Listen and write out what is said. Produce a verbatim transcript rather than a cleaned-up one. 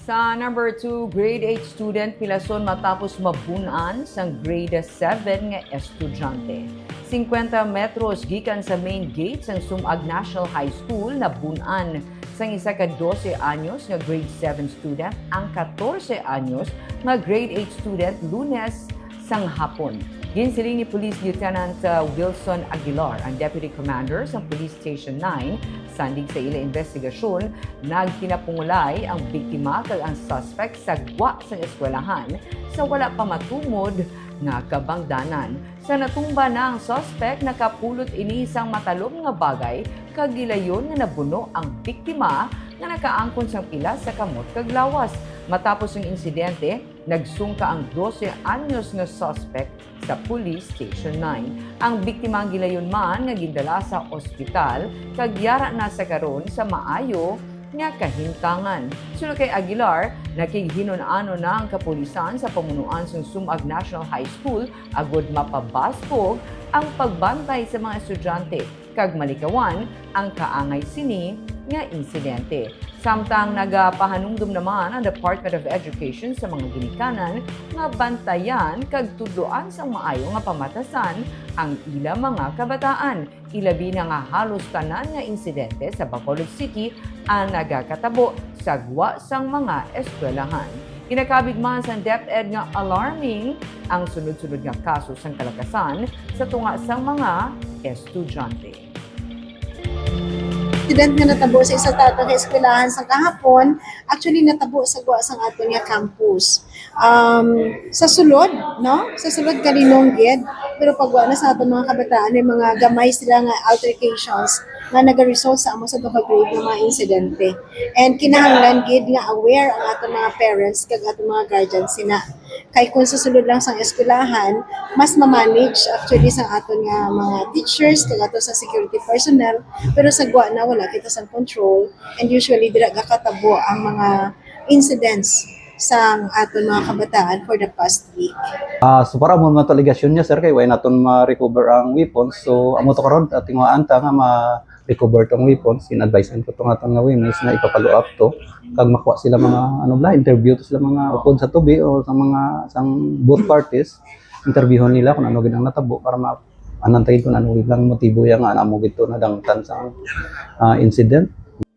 Sa number two, grade eight student pilason matapos mabun-an sang grade seven nga estudyante. Singkwenta metros gikan sa main gate sang Sumag National High School, nabun-an sang isa ka dose anyos nga grade seven student ang katorse anyos nga grade eight student Lunes sang hapon. Ginsiling ni Police Lieutenant, uh, Wilson Aguilar, ang Deputy Commander sang Police Station nine, sandig sa ila investigasyon, nagkinapungulay ang biktima kag ang suspect sa gwa sang eskwelahan sa wala pa matumod nga kabangdanan. Sa natumba na ang suspect, nakapulot ini sang matalom nga bagay kag gilayon nga nabuno ang biktima nga nakaangkon sang pila sa kamot kag lawas. Matapos ang insidente, nagsungka ang dose anyos nga suspect sa Police Station nine. Ang biktima ang gilayon man nga gindala sa ospital kag yara na sa karon sa maayo nga kahimtangan. Suno kay Aguilar, nakighinun-anon na ang kapulisan sa pamunuan sang Sumag National High School agud mapabaskog ang pagbantay sa mga estudyante kag malikawan ang kaangay sini nga insidente. Samtang nagapahanumdom naman ang Department of Education sa mga ginikanan nga bantayan kag tudloan sang maayo nga pamatasan ang ila mga kabataan, ilabi na nga halos tanan nga insidente sa Bacolod City ang nagakatabo sa gwa sang mga eskwelahan. Ginakabig man sang DepEd nga alarming ang sunod-sunod nga kaso sang kalakasan sa tunga sang mga estudyante. Incident nga natabo sa isa ta aton nga eskwelahan sa kahapon, actually natabo sa gwa sang aton nga campus. Um, sa sulod, no? Sa sulod kaninong gid, pero pagwa na sa aton mga kabataan, may mga gamay sila nga altercations nga nag-result sa amo sa duha grade nga mga insidente. And kinahanglan gid nga aware ang aton mga parents kag aton mga guardians sina. Kay kung sa sulod lang sang eskwelahan, mas ma-manage actually sa aton nga mga teachers kag ato sa security personnel, pero sa gwa na wala kita sang control, and usually dira gakatabo ang mga incidents sang aton mga kabataan for the past week. Ah, so para mo mga alegasyon niya, sir, kay way naton ma-recover ang weapons. So amo to karon, at tinguhaan ta nga ma-recover tong weapons. In-advise ko tong aton nga women nga ipapalo up to kag makuha sila mga, ano bla, interview to sila mga upod sa tubi o sa mga sang both parties, interviewon nila kung ano gid ang natabo para ma anantay kung ano gid ang motibo ya nga amo gid to nadangtan sa, ah, incident.